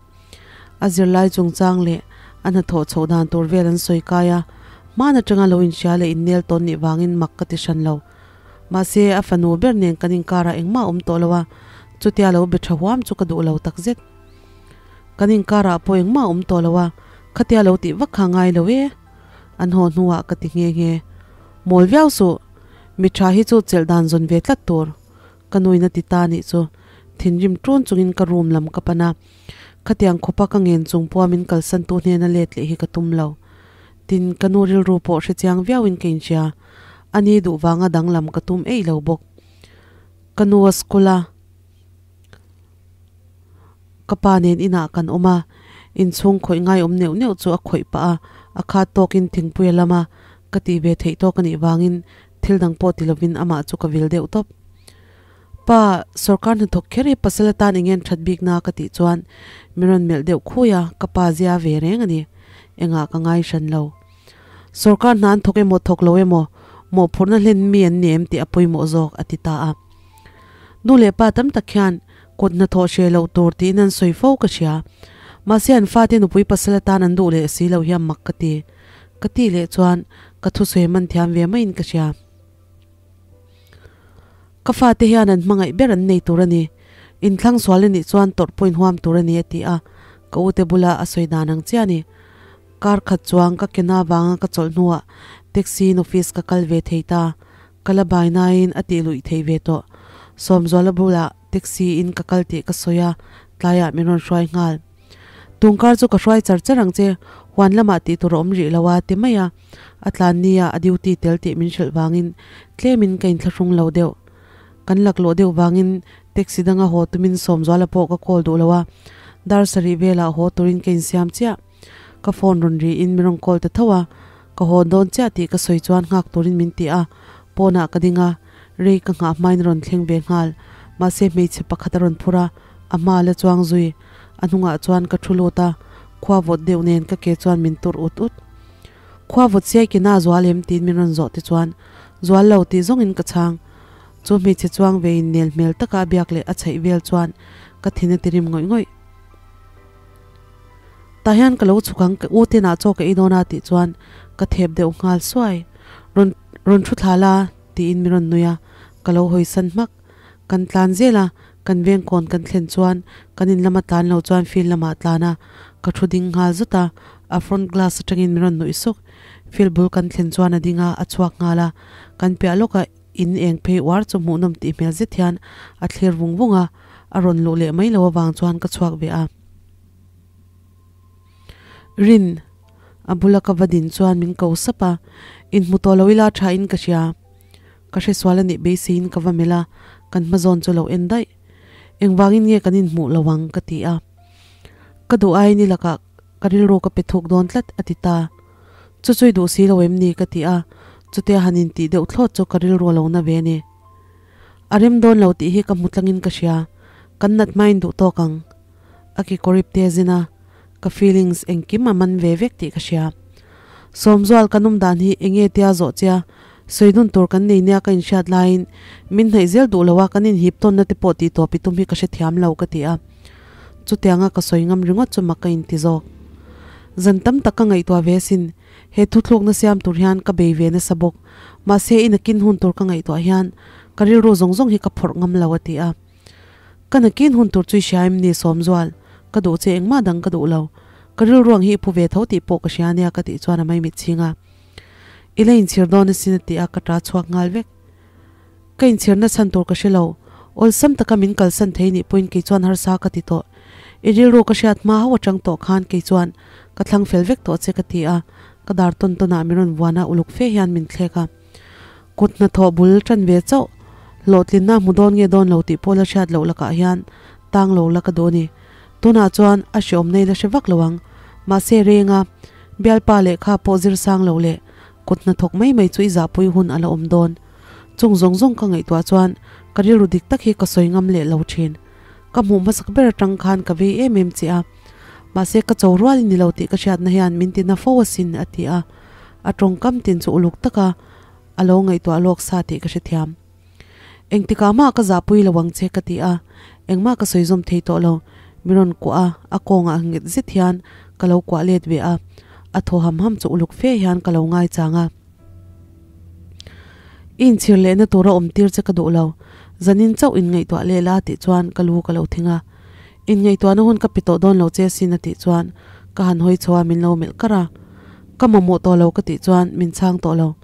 A zirlai chungchang leh a hnathawh chhoh dan tur vel an sawi kai a, hman atanga lo inhria leh innel tawn nih vangin mak ka ti hran lo. Mahse, a fanu ber nen kan inkarah engmah a awm tawh lo a, chutia lo be tha huam chu ka duh lo takzet. Kan inkarah pawh engmah a awm tawh lo a, khatia lo tih vak kha ngai lo e. An haw hnuah ka ti nghe nghe. Mawl viau suh, mi tha hi chu chelh dan zawn ve tlat tur. Ka nuin a ti ta nih chu thinrim ṭun chungin ka room lam ka pan a, khatiang khawpa ka ngen chung pawha min kalsantu hnena let leh hi ka tum lo. Tin, ka nu rilru pawh hrechiang viauin ka inhria, a ni duh vanga danglam ka tum eih lo bawk. Ka nu a school a, ka pa nen inah kan awm a, inchhung khawih ngaiawm neuh neuh chu a khawih pah a, a khat tawkin thingpui a lam a, ka tih ve theih tawk a nih vangin Thil dang pawh ti lovin amah chu ka vil deuh tawp. Pa, sorkar hnathawk kher hi pasal atan eng nge an that bik na ka tih chuan min rawn melh deuh khui a, ka pa zia ve reng a ni. Engah ka ngai hran lo. Sorkar hna an thawk emaw thawk lo emaw, mawhphurhna hlen mi an ni em tih a pawimawh zawk a ti ta a. Nu leh pa tam tak hian kut hnathawh hreh loh tur tiin an sawi fo ka hria. Mahse an fate nupui pasal atan an duh leh si lo hian mak ka ti. Ka tih leh chuan ka thusawi man thiam ve maiin ka hria. Ka fate hian an hmangaih ber an nei tur a ni. Inthlang sual a nih chuan tawrh pawhin huam tur a ni a ti a, ka ute bula a sawi dan ang chiah a ni. Kar khat chuang ka kena vanga ka chawlh hnuah taxi in office ka kal ve thei ta. Ka la bai nain a tih luih thei ve tawh. Sawmzuala bulah taxi in ka kal tih ka sawi a, tlaiah min rawn hruai nghal. Tungkar chu ka hruai char char ang che, huan lamah tih tur a awm rih lo a ti mai a, a tlan nia a duty tel tih min hrilh vangin tlemin ka inthlahrung lo deuh. Kan laklawh deuh vangin taxi danga haw tumin Sawmzuala pawh ka call duh lo a, dar sarih velah haw turin ka insiam chiah. Ka phone rawn riin min rawn call ta tho a, ka haw dawn chiah tih ka sawi chuan nghak turin min ti a, pawnah ka ding a, rei ka nghah hmain a rawn thleng ve nghal, mahse hmeichhe pakhat a rawn phur a, a hma la chuang zui. A hnungah chuan ka thu lut a, khua vawt deuh nen ka ke chuan min tur ut ut. Khua vawt siai ke na zual em? tiin min rawn zawh te chuan Zual lo tih zawngin ka chhang. Chu hmeichhe chuang ve in nel hmel taka a biak leh a chheih vel chuan ka thin a ti rim ngawih ngawih. Tah hian ka lo chhuk ang, ka u ten ah chaw ka ei dawn a tih chuan ka thep deuh nghal suai. Rawn rawn thu thla la tiin min rawn nui a, ka lo hawi san hmak. Kan tlan zel a, kan veng kawn kan thlen chuan kan in lama tlan lo chuan field lamah a tlan a, ka thu ding nghal zut a, a front glass atangin min rawn nuih suk. Field bul kan thlen chuan a ding a, a chhuak nghal a, kan piah lawkah In eng phei uar chu hmuhnawm tih hmel zet hian a thlir vung vung a, a rawn luh leh mai lo avang chuan ka chhuak ve a. Rin, a bula ka va din chuan min ko sap a, inhmu tawh lo ila tha in ka hria. Ka hresual a nih beiseiin ka va melh a, kan hma zawn chu lo en daih. Engvangin nge kan inhmuh lo ang ka ti a. Ka duh aiin i lakah ka rilru ka pe thuk dawn tlat a ti ta. Chu chui duh si lo em ni ka ti a, chutia han intih deuh thlawt chu ka rilru a lo na ve a ni. A rem dawn lo tih hi ka hmu tlangin ka hria, kan nat hmain duh tawk ang. A kekawrip te zin a, ka feelings engkim a man ve vek tih ka hria. Sawmzual kan awm dan hi enge tia zawh chia sawi dun tur kan nei nia ka inhriat laiin min hnaih zel duh lo a, kan inhip tawnna te pawh tih tawp i tum hi ka hrethiam lo ka ti a. Chutianga ka sawi ngam ringawt chu mak ka inti zawk. Zan tam tak ka ngaihtuah ve asin, he thuthlukna siam tur hian ka bei ve nasa bawk. Mahse i nakin hun tur ka ngaihtuah hian ka rilru zawng zawng hi ka phawrh ngam lo a ti a. Ka nakin hun tur chu i hria em ni Sawmzual? Ka duh che engmah dang ka duh lo. Ka rilru ang hi i phu ve tho tih pawh ka hria ania ka tih chuan a maimitchhing a. I la inchhir dawn asin a ti a, ka ta chhuak nghal vek. Ka inchhirna chhan tur ka hre lo. Awlsam taka min kalsan thei nih pawhin kei chuan harsa ka ti tawh. I rilru ka hriat hma hauh atang tawh khan kei chuan ka thlang fel vek tawh che ka ti a, ka dar tawn tawnah min rawn vuan a, uluk fe hian min thlek a. Kut hnathawh bul tan ve chauh, hlawhtlinna hmu dawn nge dawn lo tih pawh la hriat loh lakah hian tang lo la ka duh a ni. Tunah chuan a hreawm nei la hre vak lo ang. Mahse renga bialpa lehkha pawh zir sang lo leh kut hnathawk mai mai chu i zahpui hun a la awm dawn. Chung zawng zawng ka ngaihtuah chuan ka rilru dik tak hi ka sawi ngam leh lo thin. Ka hmuh hmasak ber atang khan ka vei em em che a, mahse ka cho rual i ni lo tih ka hriatna hian min ti na fo asin a ti a, a tawngkam tin chu uluk taka a lo ngaihtuah lawk sa tih ka hrethiam. Engtikah mah ka zahpui lo ang che ka ti a, engmah ka sawi zawm thei tawh lo. Mi rawn kuah a, a kawngah nghet zet hian ka lo kuah let ve a, a thaw ham ham chu uluk fe hian ka lo ngaichang a. I inchhir lehna tura awm tir che ka duh lo, zanin chauh inngaihtuah leh la tih chuan ka lu ka lo thing a. Inngaihtuahna hun ka pe tawh dawn lo che asin a tih chuan ka han hawi chho a min lo melh kar a. Ka mamawh tawh lo ka tih chuan min chhang tawh lo.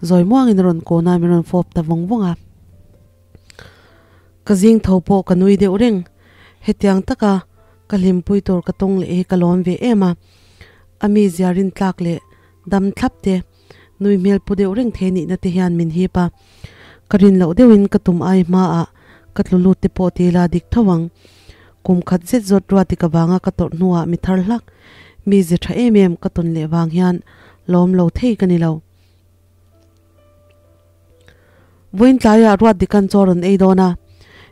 Zawi muangin a rawn kawn a min rawn fawp ta vawng vawng a. Ka zing tho pawh ka nui deuh reng. Hetiang taka ka hlimpui tur ka tawng leh hi ka lawm ve em a. A mi zia rintlak leh dam thlap te, nui hmel pu deuh reng thei nihna te hian min hip a. Ka rin loh deuhin ka tum ai hmaah ka tlu lut te pawh ti ila dik tho ang. Kum khat zet zawt ruati ka vanga ka tawrh hnuah mi thar hlak, mi ze tha em em ka tawn leh vang hian lawm lo thei ka ni lo. Vawiin tlaiah ruat dikan chaw rawn ei dawn a,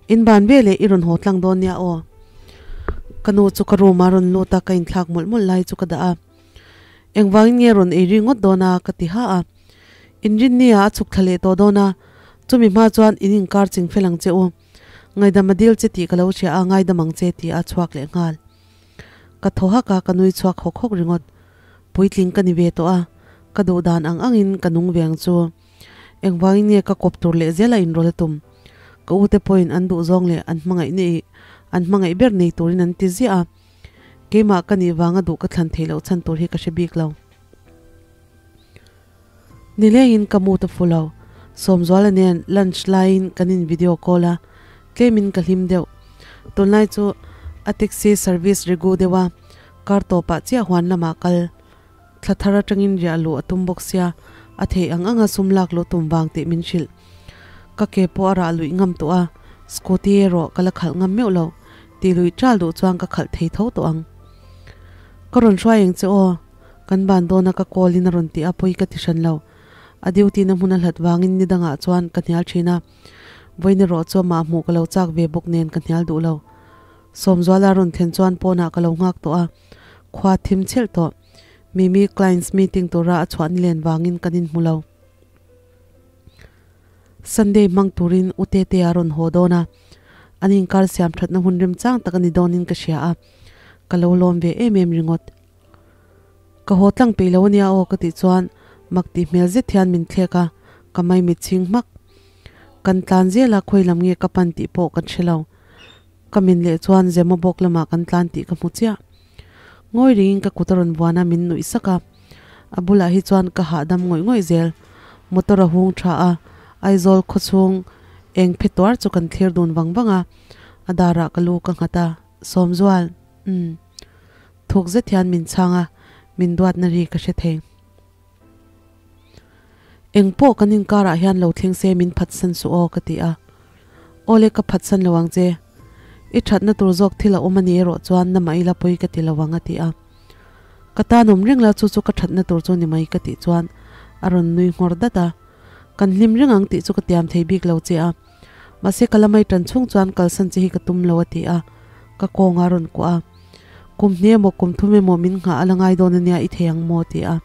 in ban ve leh i rawn haw tlang dawn nia aw. Ka nu chu ka room ah rawn lut a, ka inthlak mawlh mawlh lai chu ka dah a. Engvangin nge rawn ei ri ngawt dawn a? ka ti ha a. Inrinni ah a chhuk thla leh tawh dawn a, chumi hma chuan in inkar ching fel ang che u. Ngaidam a dil che tih ka lo hria a, ngaidam ang che tih a chhuak leh nghal. Ka thaw hak a, ka nui chhuak hawk hawk ringawt. Puitling ka ni ve tawh a, ka duh dan ang angin ka nung ve ang chu. Engvangin nge ka kawp tur leh zela inrawl a tum? Ka ute pawhin an duhzawng leh an hmangaih nei an hmangaih ber nei turin an ti ziah a. Keimah ka nih vanga duh ka thlan theih loh chhan tur hi ka hre bik lo. Nilengin ka mu ta fu lo. Sawmzuala nen lunch laiin kan in video call a, tlemin ka hlim deuh. Tunlai chu a taxi service regu deuh a, kar tawpah chiah huan lamah kal. Thla thar atangin riah luh a tum bawk sia, a theih ang anga sum lak luh tum vang tih min hrilh. Ka ke pawh a rah luih ngam tawh a, scooty erawh ka la khalh ngam meuh lo. Ti lui ṭal duh chuan ka khalh thei tho tawh ang. Ka rawn hruai eng che aw, kan ban dawna ka call in a rawn tih a pawi ka ti hran lo. A duty na hmun a hlat vangin ni dangah chuan ka hnial ṭhin a, vawiin erawh chu amah hmuh ka lo chak ve bawk nen ka hnial duh lo. Sawmzuala rawn thlen chuan pawnah ka lo nghak tawh a, khua thim chhelh tawh. Mimi clients meeting tura a chhuah ni len vangin kan inhmu lo. Sunday hmang turin U Tetea rawn haw dawn a, an inkar siam thatna hun remchang tak a ni dawnin ka hria a, ka lo lawm ve em em ringawt. Ka haw tlang peih lo ania aw ka tih chuan mak tih hmel zet hian min thlek a, ka maimit chhing hmak. Kan tlan zel a, khawi lam nge ka pan tih pawh kan hre lo. Ka min leh chuan Zema bawk lamah kan tlan tih ka hmu chiah. Ngawi ringin ka kut a rawn vuan a, min nuih sak a. A bulah hi chuan ka hahdam ngawih ngawih zel. Motor a hung tha a, Aizawl khawchhung eng phe tuar chu kan thlir dun vang vang a. A darah ka lu ka nghat a, Sawmzual, umm. Thuk zet hian min chhang a, min duatna ri ka hre thei. Eng pawh kan inkarah hian lo thleng se min phatsan suh aw ka ti a. Awle ka phatsan lo ang che. I thatna tur zawk thil a awm a ni erawh chuan na mah ila pawi ka ti lo ang a ti a. Ka tan awm reng la chu chu ka thatna tur chu ni mai ka tih chuan a rawn nui nghawr dat a. Kan hlim reng ang tih chu ka tiam thei bik lo che a. Mahse ka la mai tan chhung chuan kalsan che hi ka tum lo a ti a. Ka kawng a rawn kuah a. Kum hnih emaw kum thum emaw min nghah a la ngai dawn a nia i thei ang maw ti a.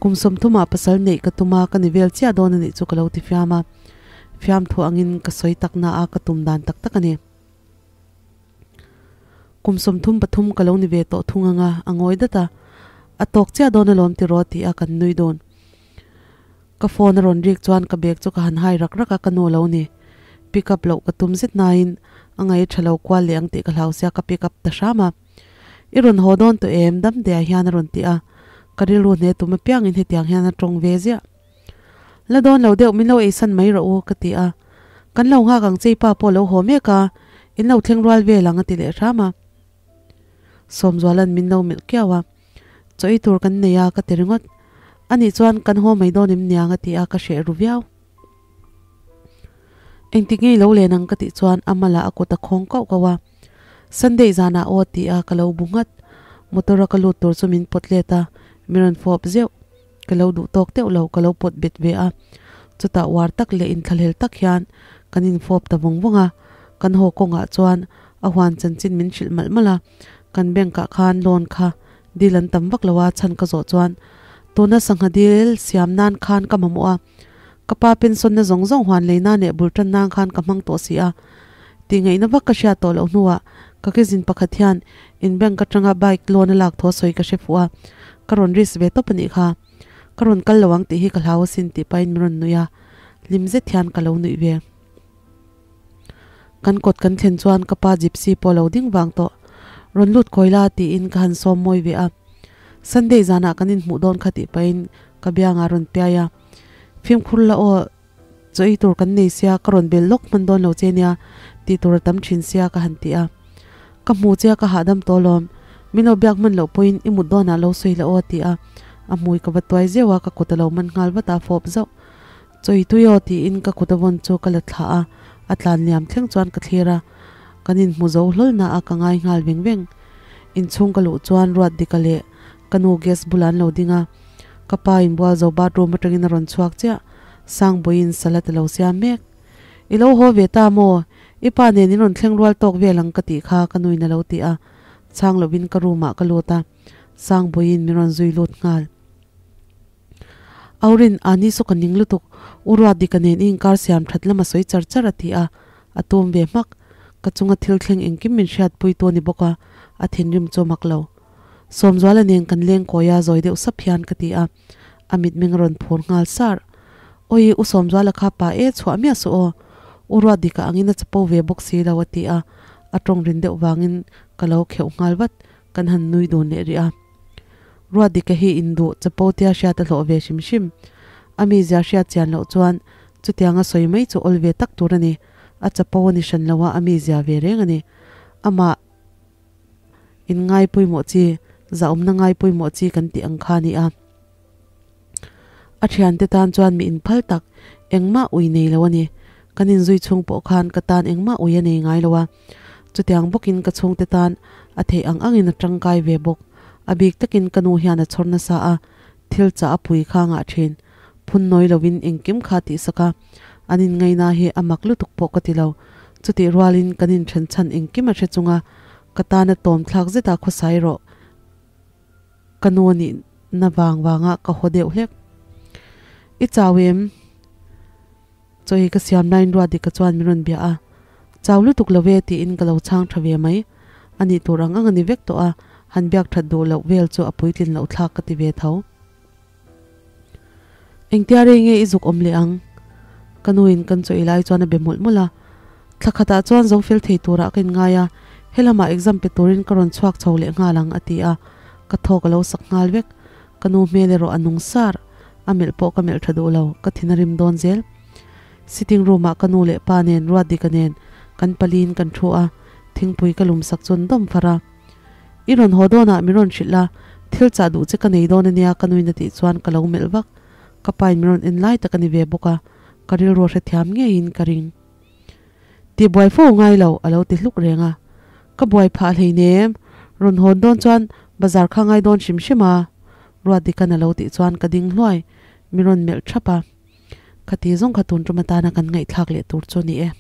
Kum sawmthumah pasal neih ka tum a, ka ni vel chiah dawn a nih chu ka lo ti fiam a. Fiamthu angin ka sawi tak na a, ka tum dan tak tak a ni. Kum 33 ka lo ni ve tawh thung ang a, a ngawi dat a. A tawk chiah dawn alawm tiraw ti a kan nui dawn. Ka phone a rawn rik chuan ka bag chu ka han hai rak rak a, ka nu lo ni. Pick up loh ka tum zet nain a ngaih tha lo kual leh ang tih ka hlau sia ka pick up ta hram a. I rawn haw dawn tawh em? Damdea hian a rawn ti a, ka rilru hne tum apiangin hetiang hian a tawng ve ziah. La dawn lo deuh min lo eisan mai rawh u ka ti a, Kan lo nghak ang che i pa pawh lo haw mek a, in lo thleng rual vel ang a ti leh hram a. Sawmzuala'n min lo melh kiau a, Chaw ei tur kan nei a ka ti ringawt. Anih chuan kan haw mai dawn em niang a ti a, ka hreh ru viau. Engtik ngei lo len ang ka tih chuan a malah a kut a khawng kauh kauh a. Sunday zanah aw ti a ka lo bu nghat. Motor a ka lut tur chu min pawt let a, min rawn fawp zeuh. Ka lo duh tawk deuh lo ka lo pawt bet ve a. Chutah uar tak leh inthlahlel tak hian kan infawp ta vawng vawng a. Kan haw kawngah chuan a huan chanchin min hrilh malh malh a. Kan bank ah khan loan kha dil an tam vak lo a chhan ka zawh chuan tuna sangha dil siam nan khan ka mamawh a. Ka pa pension na zawng zawng huan lei nan leh bul tan nan khan ka hmang tawh si a, tih ngaihna vak ka hriat tawh loh hnuah ka kizin pakhat hian in bank atanga bike loan a lak thaw sawi ka hre fuh a, ka rawn risk ve tawp a nih kha. Ka rawn kal lo ang tih hi ka hlau asin tih pahin min rawn nuih a, hlim zet hian ka lo nuih ve. Kan kawt kan thlen chuan ka pa gypsy pawh a lo ding vang tawh. Rawn lut kawi la tiin ka han sawm mawi ve a. Sunday zanah kan inhmuh dawn kha tih pahin ka biangah a rawn piai a. Fimkhur la aw, chaw ei tur kan nei sia, ka rawn bel lawk hman dawn lo che nia, tih tur a tam thin sia ka han ti a. Ka hmu che a ka hahdam tawh alawm, min lo biak hman loh pawhin i mut dawnah lo sawi la aw a ti a, a hmui ka va tuai zeuh a, ka kut a lo man nghal vat a, fawp zauh. Chaw i tui aw tiin ka kut a vawn chu ka la thlah a, a tlan liam thleng chuan ka thlir a, kan inhmu zo hlawl na a ka ngai nghal veng veng. Inchhung ka luh chuan Ruatdika leh ka nu gas bulah an lo ding a, Ka pa in bual zo bathroom atangin a rawn chhuak chiah, Sangbawiin salad a lo siam mek. I lo haw ve ta maw? I pa nen in rawn thleng rual tawk vel ang ka tih kha ka nuin a lo ti a, chhang lovin ka room ah ka lut a, Sangbawiin min rawn zui lut nghal. Aurin, Ani saw ka ning lutuk, U Ruatdika nen i inkar siam that lam a sawi char char a ti a, a tum ve hmak. Ka chunga thil thleng engkim min hriatpui tu a ni bawk a, a thinrim chu a mak lo. Sawmzuala nen kan leng kawi a zawi deuh sap hian ka ti a, a mitmeng a rawn phur nghal sar. Awi, U Sawmzuala kha pa e chhuah miah suh aw, U Ruatdika angin a chapo ve bawk si lo a ti a, a tawng rin deuh vangin ka lo kheuh nghal vat, kan han nui dun leh rih a. Ruatdika hi induh chapo tia hriat a hlawh ve hrim hrim. A mizia hriat chian loh chuan chutianga sawi mai chu awl ve tak tur a ni, a chapo a ni hran lo a, a mizia ve reng a ni. Amah. In ngai pawimawh chi, zahawmna ngai pawimawh chi kan tih ang kha a ni a. A thiante tan chuan mi inphal tak, engmah ui nei lo a ni. Kan inzui chhung pawh khan ka tan engmah ui a nei ngai lo a. Chutiang bawkin ka chhungte tan a theih ang angin a tangkai ve bawk. A bik takin ka nu hian a chhawr nasa a, thil chah a pui kha ngah thin. Phun nawi lovin engkim kha tihsak a, an inngaina hi a mak lutuk pawh ka ti lo. Chutih rualin kan inthen chhan engkim a hre chung a, ka tana tawm thlak zeta khawsai rawh ka nu a nih na vang vanga ka haw deuh hlek. I chau em? Chaw ei ka siam laiin Ruatdika chuan min rawn bia a, Chau lutuk lo ve tiin ka lo chhang tha ve mai. A nih tur ang ang a ni vek tawh a, han biak that duh loh vel chu a puitlin loh thlak ka ti ve tho. Engtia rei nge i zuk awm leh ang? Ka nuin kan chaw ei lai chuan a be mawlh mawlh a. Thla khatah chuan zo fel thei turah ka inngai a, helamah exam pe turin ka rawn chhuak chho leh nghal ang a ti a, ka thawk a lo sak nghal vek. Ka nu hmel erawh a nung sar, a melh pawh ka melh tha duh lo, ka thin a rim dawn zel. Sitting room ah ka nu leh pa nen Ruatdika nen kan paliin kan thu a, thingpui ka lum sak chuan dawm far a. I rawn haw dawnah min rawn hrilh a, thil chah duh che ka nei dawn ania ka nuin a tih chuan ka lo melh vak. Ka pain min rawn en lai tak a ni ve bawk a, ka rilru a hrethiam ngeiin ka ring. Tih buai fo ngai lo a lo ti hluk reng a. Ka buai phah hleinem, rawn hawn dawn chuan bazar kha ngai dawn hrim hrim a Ruatdika'n a lo tih chuan ka ding hluai, min rawn melh thap a. Khati zawng kha tun tum atana kan ngaihthlak leh tur chu a ni e.